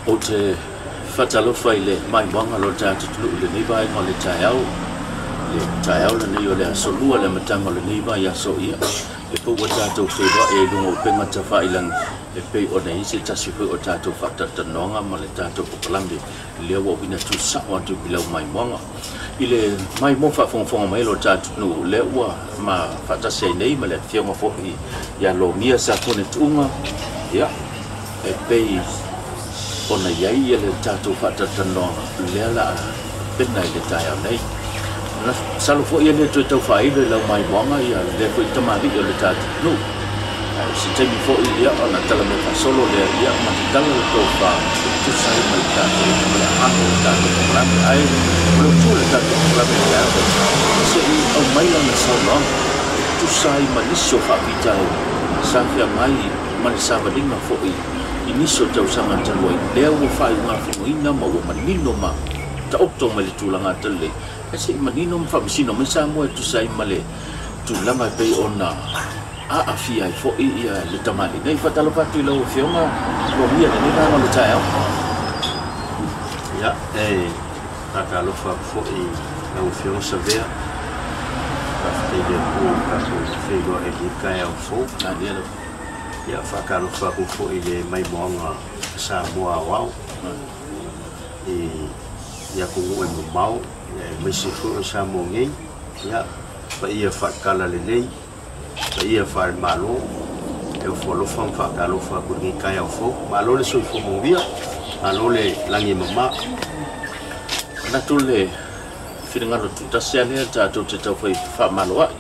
Ou te faatalofa i le maimoaga o lo tatou atunuu i lenei vaega o le taeao, le taeao lenei o le aso Lua, le amataga o lenei vaiaso, ia, e pei ua tatou feiloai ai i luga o upega tafailagi e pei ona i ai se tasi foi o tatou faatalatalanoaga ma le tatou polokalame lea ua uiina tuusao atu i lau maimoaga. I le maimoa faafogafoga mai o lo tatou atunuu, lea ua ma faatasi ai nei ma le afioga foi ia Logia Safune Tuuga, ia, e pei ona i ai le tatou faatalatalanoaga lea la a pena i le taeao nei. Masalo foi e le toe tau faailo i lau maimoaga ia lea foi tamalii o le tatou atunuu. Ae o se taimi foi ia ona tala mea faasolo lea ia ma tatala le tofa e tusa ai ma le tatou ma le agaga o le tatou polokalame. Ae o le utu o le tatou polokalame i le taeao nei, se i aumai lana saunoaga e tusa ai ma nisi o faafitauli sa feagai ma le savaliga foi i nisi o tausaga talu ai, lea ua faaiugafonoina ma ua manino ma taoto mai le tulaga atalelei, ae se i manino ma faamasino mai Samoa e tusa ai ma le tulaga e pei ona aafia ai foi ia le tamalii nei. Faatalofa atu i lau Afioga Logia i lenei vaega o le taeao. Ia, e faatalofa atu foi i lau Afioga Savea. Faafetai i le Atua ua tatou feiloai i lenei taeao fou. Ia, faatalofa atu foi i le maimoaga a Samoa aoao i atunuu e mamao, aemaise foi o Samoa nei. Ia, paia faale-talalelei, paia faale-Malo, e ofo alofa ma faatalofa atu i lenei taeao fou. Malo le soifua manuia, malo le lagi e mama. Manatu le finagalo tuutasi lava lea tatou te taufai faamalo ai.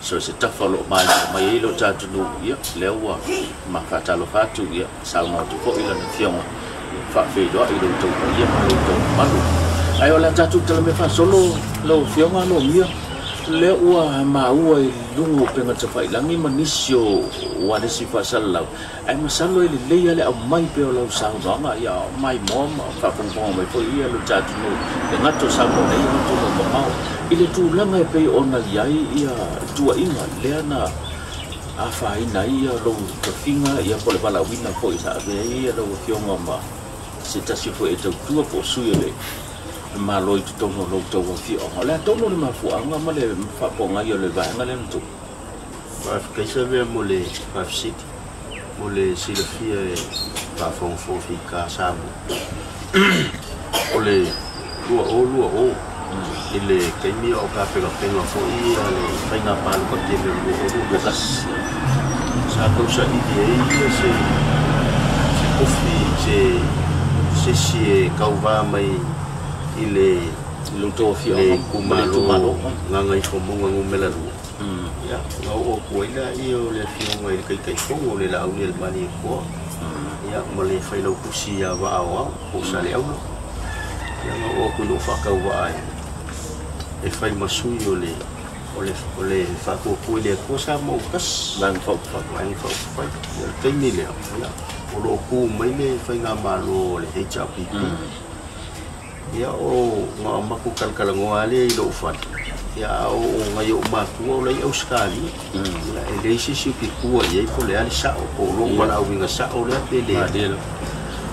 So se tafa o lo o maimoa mai ai lo tatou nuu, ia, lea ua ma faatalofa atu, ia, saunoa atu foi lana afioga, ia, faafeiloai i lo outou paia ma lo outou mamalu. Ae o le a tatou tala mea faasolo lau afioga Logia, lea ua maua i luga o upega tafailagi ma nisi o ualesi faasalalau, ae masalo e lelei lava le aumai pea o lau saunoaga, ia maimoa ma faafogafoga mai foi ia lo tatou nuu, le gata o Samoa nei, o atunuu mamao, i le tulaga e pei ona i ai ia tuuaiga lea na afaina ai ia lou tofiga, ia po o le valaauina foi sa avea ai ia lau afioga ma se tasi foi e tautua po o sui o le Malo i totonu o lou tou afioaga. O le a tonu le mafuaaga ma le faapogai o le vaega lea na tupu? Faafetai Savea mo le faafesili, mo le silafia e faafogafoga fita Samoa. O le 2020 i le taimi o tapenapena foi ia le faiga palota tele o le 2021, sa tausaili ai ia se tofi, se isi e tauva mai i le Lo outou afioaga ma le itumalo. Gagaifomauga numera 2. Ia, na oo atu ai laia o le afioga i le Taitaifono o le Laaulialemalietoa, ia, ma le Failautusi ia Vaa Aoao po o Saleaula. Ia, na oo atu i lou faatauvaa e fai ma sui o le o le Faatuatua i le Atua Samoa ua Tasi. Vaega Faaupufai. Vaega Faaupufai. Ia, o le taimi lea, ia, o lo o tu mai le faigamalo o le HRPP. Ia, o na matou talatalanoa lava lea i lou fale, ia, a o nai ou matua o la e i Ausetalia. Ia, e leai se isi ou te tua i ai po o le a le sao, po o lou valaauina sao lea pe leai. Ia,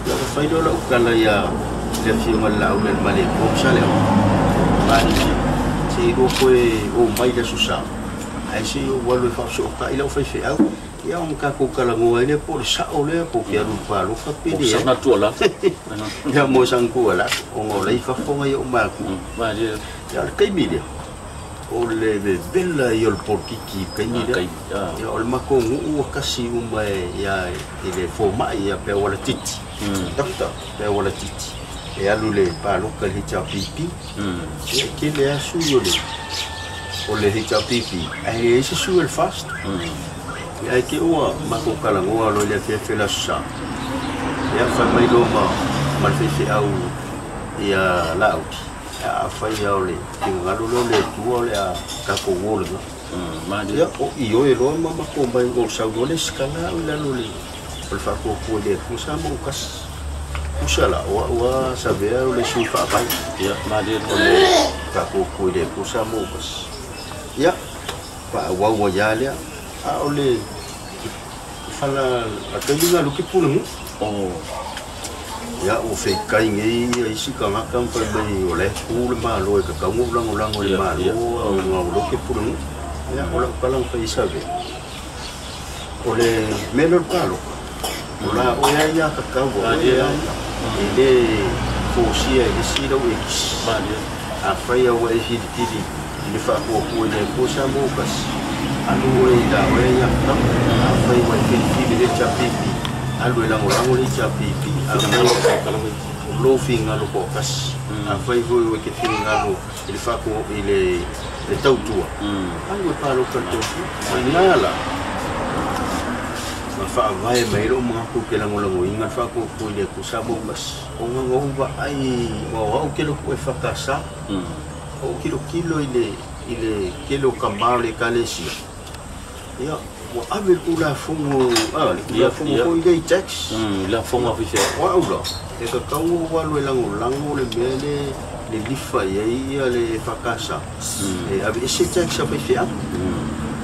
ona fai lea o lau tala ia le afioga i le Laaulialemalietoa ma Saleaula, Malie, se i lua toe omai i le Aso Sa, ae se i ou alu e faafesootai lau faifeau. Ia ona tatou talanoa ai lea po o le sao lea po o te alu i le palota pe leai. Mo sana tuualalo. Ia mo sana tuualalo, ona o la e i fafo nai ou matua. Ia o le taimi lea, o le vevela ia o le polokiki i le taimi lea. Ia o le matou nuu ua tasi uma ia i le fomai ia Peaualatiti, doctor Peaualatiti, e alu i le palota i le HRPP. Ia e tele lava sui o le HRPP, ae leai se sui o le FAST. Ia ae te i ua matou talanoa loa i le afiafi o le Aso Sa, ia fai mai loa ma le faifeau ia Laauli, ia afai lava o le finagalo lea o le Atua o le a tatou o lena. Ia o ioe loa ma matou omai o sau loa le isi tala au i lalo o le Faatuatua i le Atua Samoa ua Tasi. Tusa la, o au lava Savea o le sui faavae. Ia, malie o le Faatuatua i le Atua Samoa ua Tasi. Ia, faaauau ai lava lea. A o le fala a taimi na alu ke pulenuu. Ia ua feikai nei ia isi tagata ma fai mai o le ku le malo e tatau ona ou lagolago i le malo a o gaolo ke pulenu'u. Ia o la'u tala na fai ai Savea o le mea lea o le paloka o la oe a ia tatau a oe a ia e lē fosia e le isi lau ekisi. Afai a ua e filifili i le fa'atuatua i le Atua sa mo kasi alu oe i la oe ia tatau. Afai ua e filifili i le HRPP alu e lagolago le HRPP. Afai o lou figalo to'atasi, afai foi ua e te finagalo i le fa'atu i le tautua alu e paloka i le tautua. O ina la ma fa'avae mai ai lo'u manatu ou te lagolagoina le fa'atuatua i le Atua sa mo kasi ona na ou va'ai ua o a'u ke lotu e fakasa o ou tilotilo i le tele o tamā o le ekalesia ia ua ave le tulafono le tulafono foi lea i tax lafoga faifeau. O a'u la e tatau ona ou alu e lagolago le mea le lilifa i ai ia le fakasa e aveese tax a faifeau.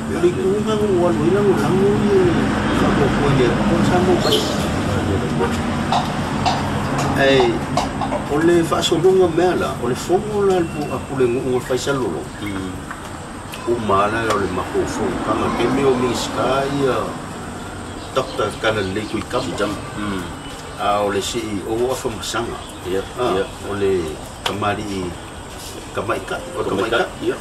O le ituga na ou alu ai lagolago ia le fa'atuatua i le Atua sa mo kasi. Ae o le fa'asologa mea la o le fono la a pulenu'u na faisalologa uma ala o le matou fonotaga taimi o Minisita ia Dr. Talalelei Tuitama a o le CEO o Afamasaga o le kamali'i tamaitai o le tamaitai ia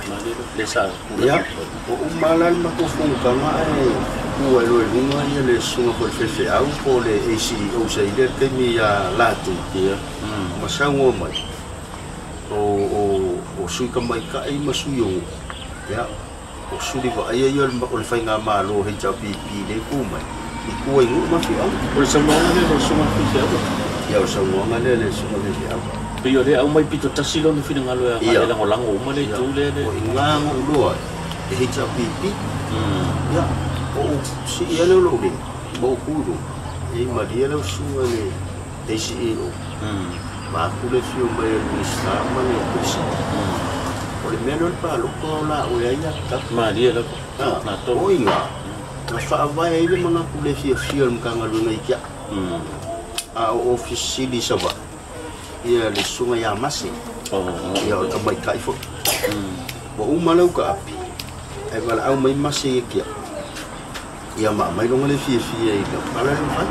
o uma la le matou fonotaga ae tu ai loa i luga ia le susuga foi i le faifeau po o le ACEO sa i lea taimi ia Latu ma saunoa mai o sui tamaitai ma sui o nu'u ia o suli va'aia ia o le faigamalo HRPP lea e tu mai i tua i nu'u ma afioaga. O le saunoaga lea le susuga faifeau. Ia o le saunoaga lea le susuga faifeau. Pei o lea aumai pito tasi lona finagalo e aga'i e lagolago uma le itu lea le o ina na ou iloa ai e HRPP. Ia o ou si'i a lea o lo'u lima ma ou tu i luga e malie lau susuga i le ACEO vaeatu le afio mai o le Minisita ma le Peresene. O le mea lea o le paloka o la oe ai ia tatau. Malie lava o ina na fa'avae ai le manatu le fiafia o le Matagaluega i te a'u a o Ofisa Sili i Sava'i ia le susuga ia Mase ia o le tamaita'i fo'i ua uma lau taapi ae valaau mai Mase ia te a'u ia ma aumai loga le fiafia i lau tala le mafai.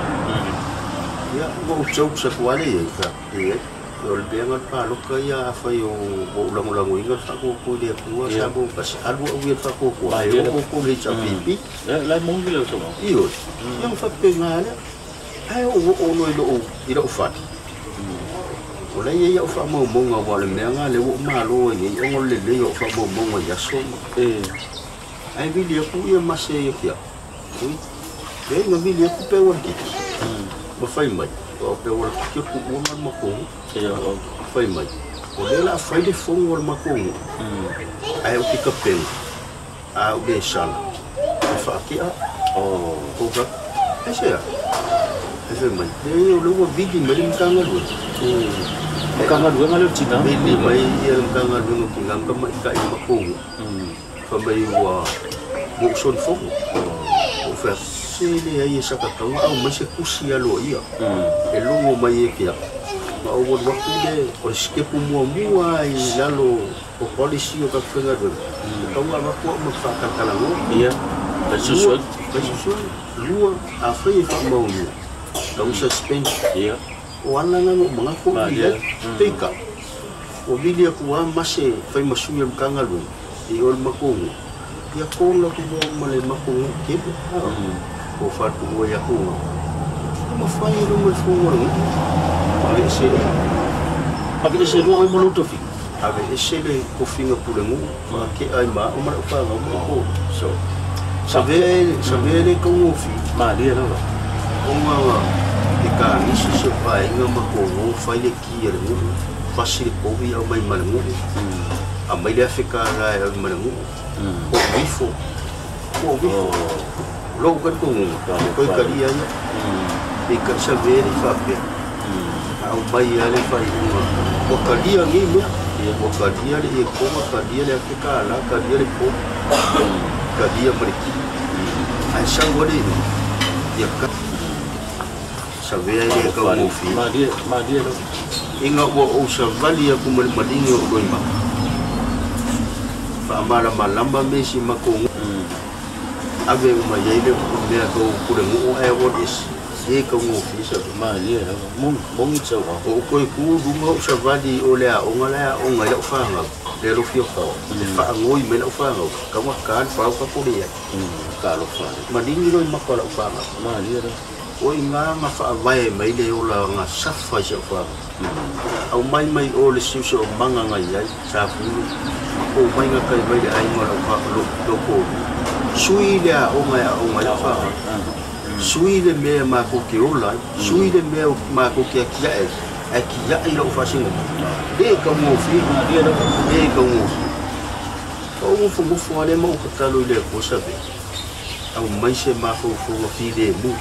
Ia ua ou jokes atu lava lea i ai e o le mea na o le paloka ia afai o ua ou lagolagoina le fa'atuatua i le Atua sa mo kasi alu a'u ia le fa'atuatua ae o outou le HRPP. La e moni lau saunoaga. Ioe ia ma faapena lea ae ou oo loa i la'u fale o la e i ai a'u fa'amaumauga ua o le mea na lea ua ou malo ai nei ona o le lelei o a'u fa'amaumauga i aso ma ae vili atu ia Mase ia te a'u ui leai na vili atu pe ua le kiki ma fai mai o pe ua le kiki o tu'uaga le matou nu'u fai mai o lea la a fai le fono a le matou nu'u ae ou te tapena a ou lē sala e fa'ate'a ou fai aisea e fai mai leai o lea ua vili mai le Matagaluega. Matagaluega lea o Tinā. Vili mai ia le Matagaluega o Tinā ma Tamaita'i o matou nu'u fai mai ua ou solifono. Ou fai atu se leai e sa tatau ona aumai se tusi aloa'ia e logo mai ia te a'u ma ou alu atu le o le sitepu muamua i lalo o policy o tatou faigaluega tatau ona avatu a'u ma le fa'atalatalanoa. Ia fai suesuega. Fai suesuega lua afai e fa'amaonia lau suspend. O ala na na ou manatu ou vili ai peita ua vili atu a Mase fai ma sui o le Matagaluega i o le matou nu'u ia call atu loa ma le matou nu'u tele o fa'atu'u ai aku ga mafai e luga le fono a le nu'u ave'ese Ave'ese loa oe ma lou tofiga. Ave'ese le tofiga pulenu'u fa'ate'a ai ma a'u ma la'u fanau ma la'u so savea savea le taugofie. Malie lava. Ona e kanisi se vaega ma touo fai le ki a le nu'u fasi le povi aumai ma le nu'u aumai le afe kālā e ave ma le nu'u o ifo o ifo lou talitonuga toe talia ia peitai savea le faapea aumai a le faaiuga ua talia nei mea ua talia le iekoga talia le afe kālā talia le povi talia ma le ki ae sau ale ia Savea i le kaugofie. Malie, malie lava. Ina ua ou savali aku ma le maligi o loimaka. Faamalamalama me isi makou ave uma i ai le mea kau pulenu'u ae ua ese e kaugofie savea. Malie lava. Mogi sauaga. O ou toe ku luga ou savali o le aoga la e aoga ai la'u fagau le alofi o kao e faagoi mai la'u fagau taugata le falau kapole ai. Talofa le. Maligi loimaka o la'u fagau. Malie lava. O iga ga faavae mai le olaga safa i sa'u fagau. Aumai mai o le siosiomaga gai ai safulu ou mai ga kai mai le aiga o la'u loko sui le aoga e aoga ai la'u fagau. Sui le mea makou ke ola ai, sui le mea makou ke akia'e ai, ae kia'i la'u faasinoga. Lē kaugofie. Malie lava. Lē kaugofie. Ou gofogofo lea ma ou tatalo i le Atua savea aumai se mafaufauga filemu.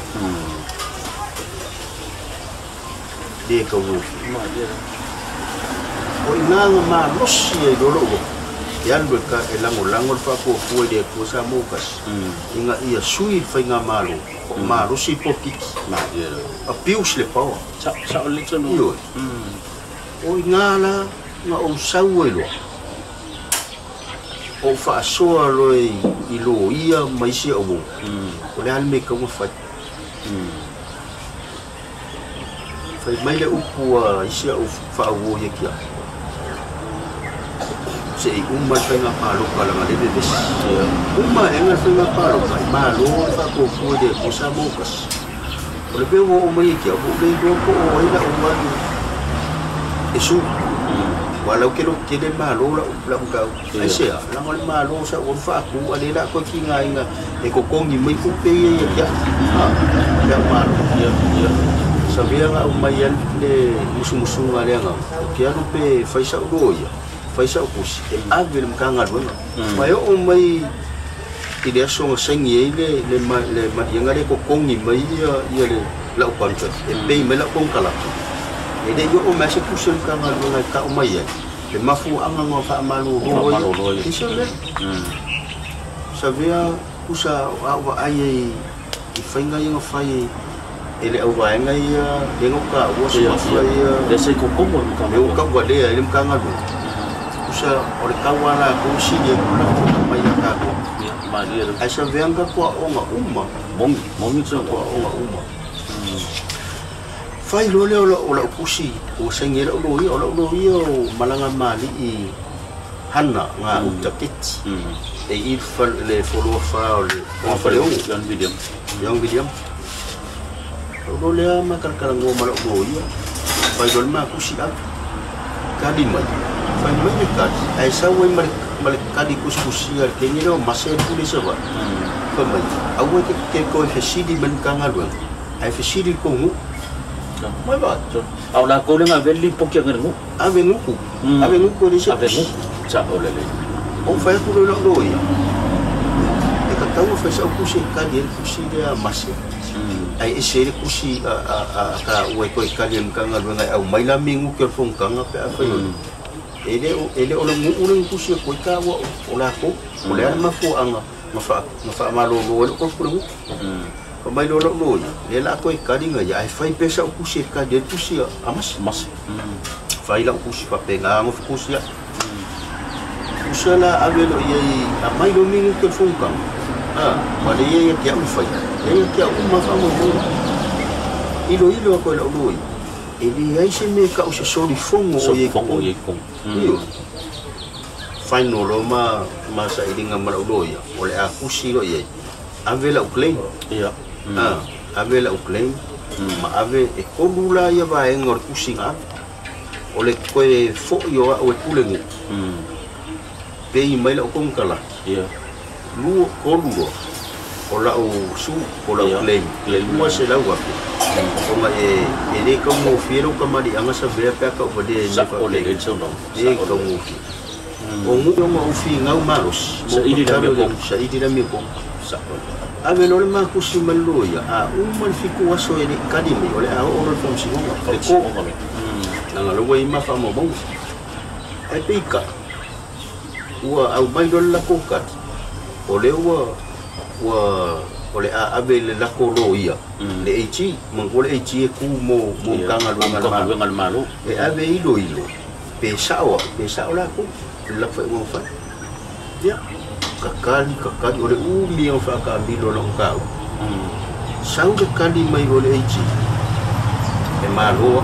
Lē kaugofie. Malie lava. O iga ga malosi ai loa lo'u e alu e ka e lagolago le faafuafua i le Atua sa mo kasi ina ia sui le faigamalo o malosi polokiki. Malie lava. Abuse le power. Sa'o le tonu. Ioe. O iga la na ou sau ai loa ou faasoa loa i loia ma isi auo o le a le mea e tau fai. Fai mai le upu a isi au faauo ia kia se'i uma le faiga paloka laga le vevesi. Uma aega le faiga paloka e malo le faapuapua i le Atua sa mo kasi. O le mea ua oo mai ai kia ua ou le iloa po o ai la'u alu e sui. Ua lau ke lototele malo la'u mataupu aisea laga o le malo sa ou alu faatu a le la toe tigaina e totogi mai tupe ia ia te a'u le a'u malo. Savea na aumai ai le musumusuga lea na ou te alu pe fai sa'u loia fai sa'u tusi e ave i le Matagaluega ma e oo mai i le aso na saini ai le le maliega lea e totogi mai ia le la'u contract e pay mai la'u konekaraka. E le'i oo mai se tusi a le Matagaluega e ta'u mai ai le mafuaaga na faamalolo ai e se mea. Savea pusa a'u vaai ai i faiga ia na fai e le auvaega ia lea na ou ta'ua suafa ia. Le se kokomo le Le ua taualea ai le Matagaluega pusa o le tau a latou sili atu latou mai ia tatou. Malie lava. Ae savea na tatou aoga uma. Mogi, mogi tatou aoga uma. Fai loa lea o la'u tusi ua saini ai la'u loia. O la'u loia o malaga ma ali'i Hana gauta keti e i le foloa fa o le Faleogo. John William. Young William. O lo lea makalakalagoa ma la'u loia. Fai loa le matusi ave kali mai. Fai mai le kali ae sau ai ma le kali kusikusia le keni lea o mase le pule Savaii. Fai mai aua e te toe fesili mai le Matagaluega ae fesili i le tou nuu. Mai vaai. A o lakou le gavea le lipoti aga le nuu. Ave nuku. Ave nuku e leai se Ave tusi. Nuku. Sa'o lelei. Ou fai atu loa i la'u loia e tatau ona fai sa'u tusi e kali ai le tusi lea a mase ae ese ai le tusi a taua e toe kali e le Matagaluega e aumai la minuti o le fonotaga pe afai o e le o le nuu le na tusi atu ai taua o latou. O le a le mafuaaga na faamalolo ai lo'u tolopule nuu. Fai mai loa la'u loia lea la a toe kali gaia ae fai pea sa'u tusi e kali ai le tusi a mase. Mase. Fai la'u tusi faapena ona tusi a'u. Usa la ave loa i ai aumai loa minuti o le fonotaga ma leai ia te a'u le fai leai ia te a'u uma faamaumauga. Iloilo atu e la'u loia e leai se mea e ta'u se solifono o iai Solifono totonu. I totonu. Ioe. Final loa ma sailiga ma la'u loia o le a tusi loa i ai ave la'u claim. Ave la'u claim ma ave e tolu la ia vaega o le tusi na ave. O le toe fo'i o a'u e pule nuu pei mai la'u konekaraki. Lua tolu loa o la'u su o la'u claim Claim. 200,000 ona e lē taugofie lou kamali'aga savea pe a ta'uvalea i mea Sa'o lelei faapea le saunoaga. lē Sa'o lelei. Taugofie o nuu ona ou figau malosi ma ou Saili le tatalo amiotonu. Saili le amiotonu. Sa'o lelei. Ave loa le matusi ma le loia a uma le 7 aso e le'i kali mai o le a oo loa le faamasinoga le ko Faamasinoga loa. Laga lea ua i ma faamaumauga ae peita'i ua aumai loa le latou kali o lea ua O le a ave le lako lo ia le AG mango le AG e ku mo kanga luanga le malo e ave ilo ilo pe sao la ku la fa ngo fa ia kakali kakali o le umi o fa ka milo lo ka sau le kali mai o le AG e malo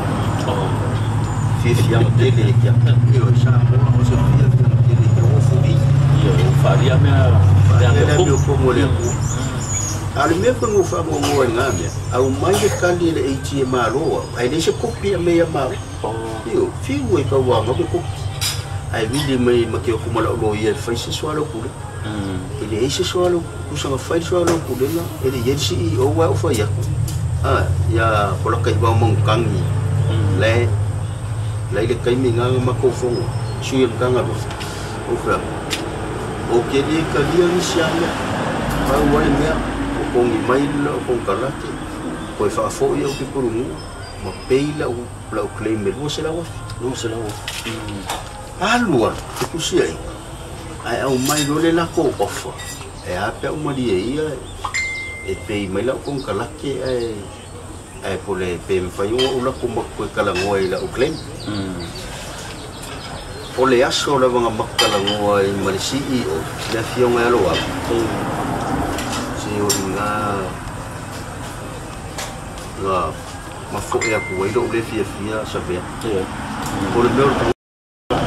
fifi tele kia io sa mo o se fifi tele kia o furi io faria mea le mea ko mo le ku ale mea ko ngo fa mo ngo nga mea au mai le kali le AG e malo ai le se kopi me ya mau io fiu e ka wa ngo ko ai vili mai ma ke ko mala lo ia fai se swalo kule ele ese swalo ku sa fai swalo kule na ele ye CEO wa o fa ya ah ya ko la kai ba mong kangi le le le kai mi nga ma ko fo su ye kanga lo o fa o ke le ka dia ni sia mea pa wa le mea o kongi mai la o kon kalate ko fa fo ia o ke purungu ma peila o la o claim me lo se la wa lo se la wa alua te kusia ai ai au mai lo le la ko ofa e a pe o mali ia e pei mai la kon kalake ai ai pole pe mfai o la ko makko kala ngoi la o claim o le aso la vanga makala ngoi ma le CEO le fionga lo wa si o nga la ma fo e ku ai lo le fia fia sa ve o le meo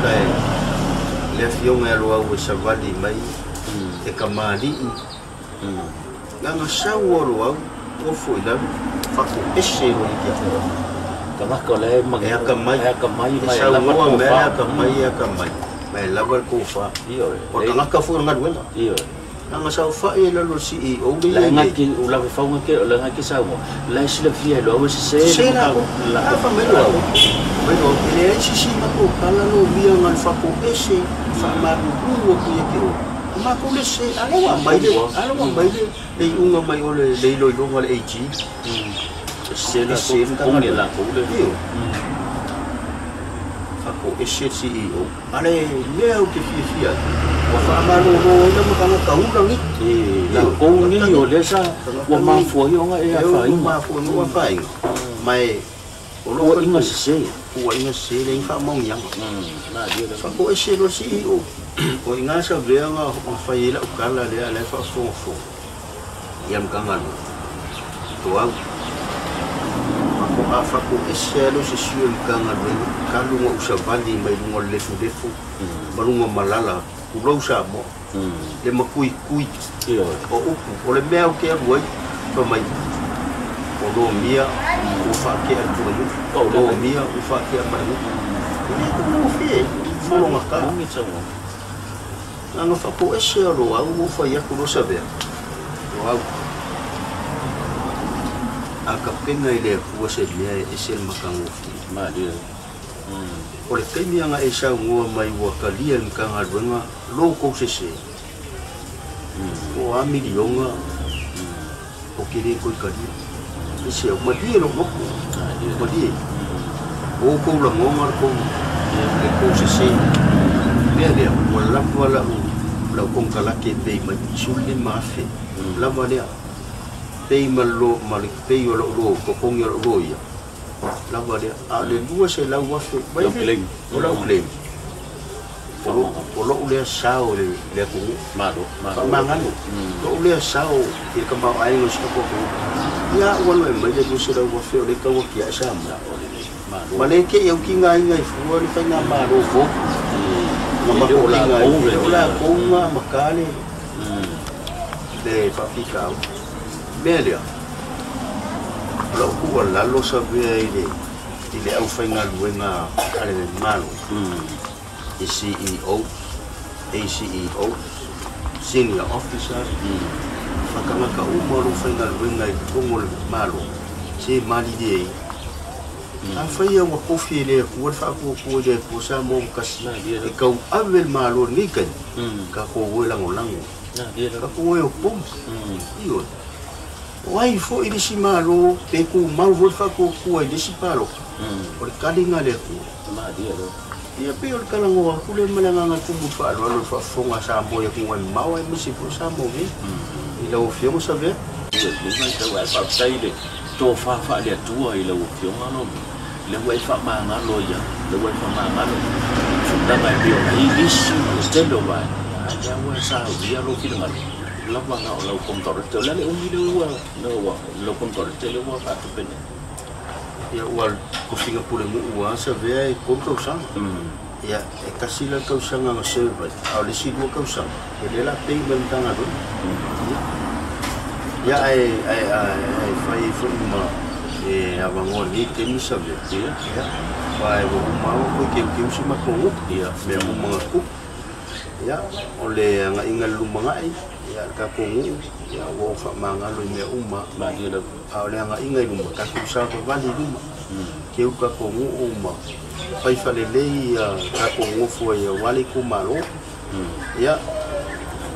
le le fionga lo wa sa vali mai e kamali nga sa wo lo wa o fo ila fa ko ese lo ia ka le ma e ka mai mai la ko fa ka mai mai la ko fa io o ka ka fo nga duela io nga sa fa e la lo CEO le la nga ki u la fa nga ke la nga ki sa wo la si le fia lo wa se se la la fa me lo me lo le si si ma ko kala lo via nga fa ko ese fa ma ku wo ku ye ke o ma ko le se ala wa mai le ala wa mai le le unga mai o le le lo lo le AG se la ko le la ko le io fa ko ese CEO ale leo ke fia fia wa fa ma lo lo le ma ka ka ula ni e la ko ni o le sa wa ma fo yo nga e fa i ma fo no fa i mai o lo inga se o inga se le fa mo yang na dia fa ko ese lo CEO o inga sa ve nga o fa i la o kala le ala fa fo fo ia ka nga lo to au ko a fa ko ese lo se siu ka nga lo ka lu ngo sa vali mai lu ngo le fu le fu ma lu ngo malala ku lo sa mo le ma kui kui o upu o le mea o ke alu ai fa mai o lo mia o fa ke a tu o lo mia o fa ke a mai o le ko mo fe mo lo ka nga fa ko ese lo au o fa ia ku lo sa ve o au a ka penga ile ku se mea e se makango ma dia o le taimi anga e sau ngoa mai ua kalia le Matagaluega lo kou sese o a milionga o ke le koi kalia e se au malie lo moko malie o kou lagoga le kou le kou sese mea lea ua lava lau kogikalake e pei mai 15,000 lava lea pei ma lo ma le pei o lou totogi o lou loia lava lea a o le 200,000 lau claim o lau claim o lou lea sao le atunuu malo faamagalo lou lea sao i le kamaoaiga o si tapuatunuu ia ua alu e mai le 200,000 o le tauakiae sa mo ma le keʻi aukigaina i fua le faigamalo fou na makoʻiga ai o lakou ga makā le faafitau mea lea o lau kuualalo sa vea i le aufaigaluega a le malo i CEO, ACEO, Senior Officer, fakagaka uma o lou faigaluega i totonu o le malo se malilie ai afai ua kofi e le akua le faakuakua i le akua sa mo kasi e kau ave le malo lenei kai kakou e lagolago kakou e opogi ioe o ai foʻi le isi malo pe kumau foi le faakuakua i le isi paloka o le kaliga le akua ia pei o le kalagoa aku le ma le agaga tumu faaaloalo le faafofoga sa mo i akuga e mamao ae maise foi sa mo nei i lau afioga sa vea. ia lenei vaitau ae faafetai i le tofa faale-Atua i lau Afioga Lomi, lea ua e faamagalo ia, lea ua e faamagalo i tulaga e pei ona i ai nisi ma le tele o vaega, a lea ua e saunia lou finagalo lava na o lau konekarate. O le a le umi lea ua lau konekarate lea ua faatupe nei? Ia ua tofiga pulenuu lava savea e 3 tausaga. Ia e tasi la le tausaga na serve ai, a o le isi 2 tausaga e le la pay mai le Matagaluega. Ia ae fai ai foi ma e avanoa nei taimi savea. Ia aua ua uma lava ua toe teuteu si matou nuu. Mea uma na tupu. Ia o le agaiga i le lumanai, ia le tatou nuu, ia ua ou faamagalo i mea uma. A o le agaiga i luma, tatou savavali i luma. Teu le tatou nuu ma fai falelei ia tatou nofo ai aua le itumalo. Ia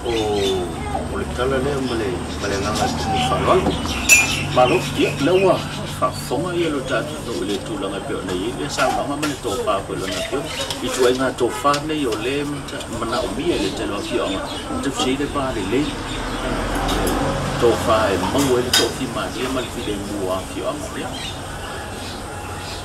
o le tala lea ma le agaga e tumu faaaloalo. Malo, ia lea ua faafofoga ia lo tatou nuu i le tulaga e pei ona i ai le saunoaga ma le tofa foi i lona afioga. I ituaiga tofa nei o lea manaomia i le tele o afioaga, tausi ai le va lelei, tofa e maua ai le toafimalie ma le filemu o afioaga. Ia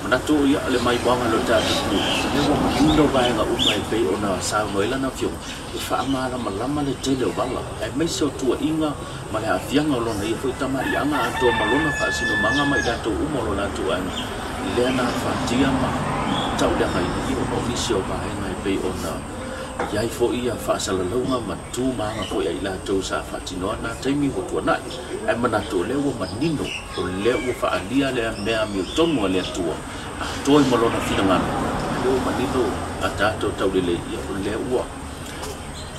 manatu ia le maimoaga o lo tatou nuu, lea ua manino vaega uma e pei ona saunoa ai lana afioga, e faamalamalama le tele o vala, aemaise o tuuaiga ma le aafiaga o lona ia foi tamaliiaga atoa ma lona faasinomaga ma i latou uma o lo latou aiga, lea na afatia ma tauleagaina ia ona o nisi o vaega e pei ona i ai foi ia faasalalauga ma tu ma aga foi a i latou sa faatinoa na taimi ua tuanai. Ae manatu o lea ua manino, o lea ua faaalia lea mea amiotonu a le Atua atoa ma lona finagalo, lea ua manino a tatou taulelei, ia o lea ua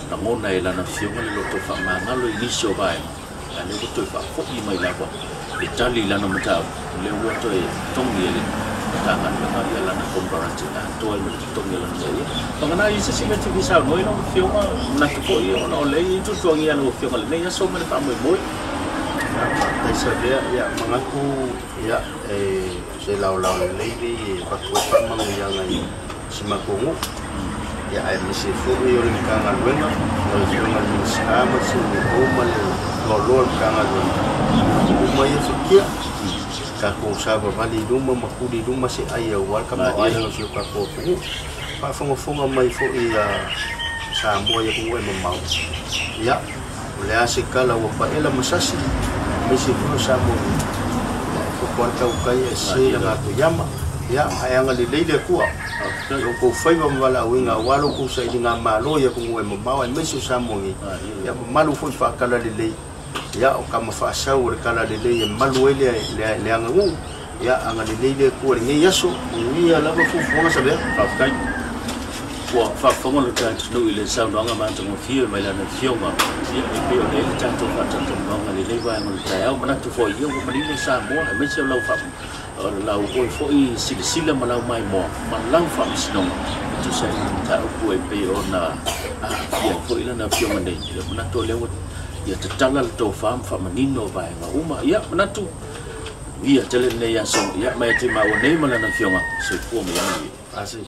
lagona e lana afioga le loto faamagalo i nisi o vaega, a lea ua toe faafoi mai lava le tali i lana mataupu, lea ua toe togi e le Matagaluega ia lana konekarate atoa ma le totogi o lana mea. Ia pagana i se isi mea e te fia saunoa ai lau afioga, manatu foi ona o lea e i ai tuatuagia lau afioga i lenei aso ma le faamoemoe. Faafetai Savea, ia manatu ia se laolao lelei lenei e avatu ai faamanuiaga i si matou nuu. Ia aemaise foi o le Matagaluega, lau Afioga i le Minisita ma le CEO ma le loaloa o le Matagaluega, uma ia fikia, tatou savavali i luma ma tuli i luma se ai aua le tamaoaiga o si o tatou atunuu. Faafogafoga mai foi ia Samoa i atunuu e mamao, ia o le a se tala ua paela ma sasi, aemaise foi o Samoa nei, ia e poto lava le tautai ae sese le gatoiama. Ia ae agalelei le Atua i lo outou faiva ma valaauina aua lo outou sailiga malo i atunuu e mamao aemaise o Samoa nei. Ia mamalu foi faatalalelei, ia o tama faasau o le talalelei e malu ai le aganuu. Ia agalelei le Atua i lenei aso, manuia lava fuafuaga Savea. Faafetai. Ua faafofoga lo tatou nuu i le saunoaga matagofie mai lana afioga, ia e pei ona i ai le tatou faatalatalanoaga i lenei vaega o le taeao. Manatu foi ia ua manino Samoa, aemaise o lau lau oe foi silasila ma lau maimoa ma lau faamasinoga e tusa ai ma le mataupu e pei ona aafia ai foi lana afioga nei. Ia manatu o lea ua ia tatala le tofa ma faamanino vaega uma. Ia manatu ia tele lenei aso, ia mai te maua nei ma lana afioga, soifua ma ia manuia.